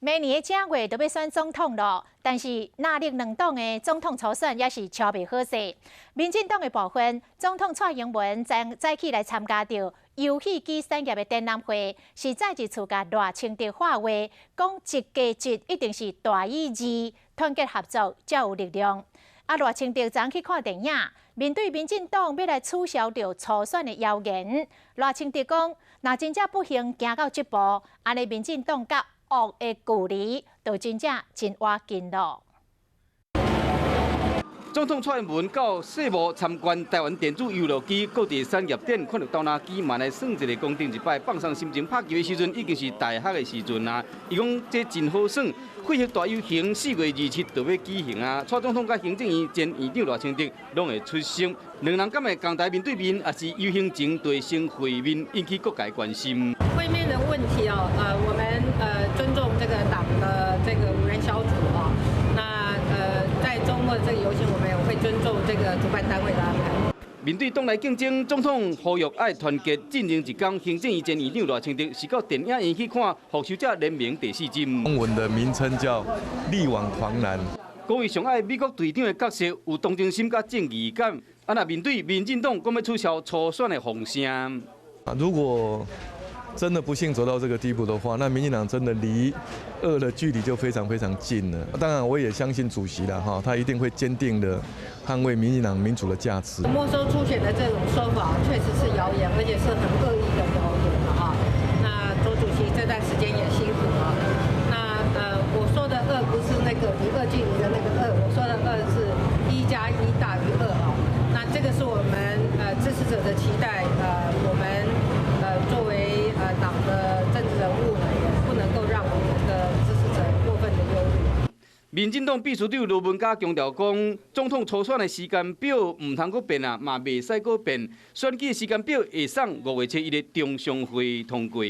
明年的正月就欲選總統囉，但是藍綠兩黨的總統初選也是敲袂好勢。民進黨的部分，總統蔡英文昨早起來參加著遊戲機產業的展覽會，是再一次共賴清德喊話，講一加一一定是大於二，團結合作才有力量。啊，賴清德昨昏去看電影，面對民進黨欲來取消著初選的謠言，賴清德講，若真正不幸行到這步，按呢民進黨佮惡的距離，就真正真倚近囉。總統蔡英文到世貿參觀台灣電子遊樂機國際產業展，看著豆膩機嘛來耍一下，講頂一擺放鬆心情拍球的時陣，已經是大學的時陣啊。伊講這真好耍，廢核大遊行4月27就欲舉行啊。蔡總統佮行政院前院長賴清德攏會出席，兩人敢會仝台面對面，抑是遊行前提先會面，引起各界關心。會面的問題哦，我們尊重這個黨的這個五人小組啊。那在週末這個遊行，我們也會尊重這個主辦單位的安排。面對黨內競爭，總統呼籲愛團結。進前一工，行政院前院長賴清德是到電影院去看《復仇者聯盟》第四集。中文的名稱叫《力挽狂瀾》。講伊上愛美國隊長的角色，有同情心佮正義感。啊，若面對民進黨講欲取消初選的風聲。啊，如果真的不幸走到這個地步的話，那民進黨真的離惡的距離就非常非常近了。當然，我也相信主席了哈，他一定會堅定的捍衛民進黨民主的價值。沒收初選的這種說法確實是謠言，而且是很惡意的謠言哈。那卓主席這段時間也辛苦了。那我說的二不是那個離惡距離的那個惡，我說的二是1加1大於2啊。那這個是我們支持者的期待，我們作為黨的政治人物呢，也不能夠讓我們的支持者過分的憂慮。民進黨秘書長盧文嘉強調講，總統初選的時間表毋通閣變啊，嘛袂使閣變。選舉時間表會送5月7日的中常會通過。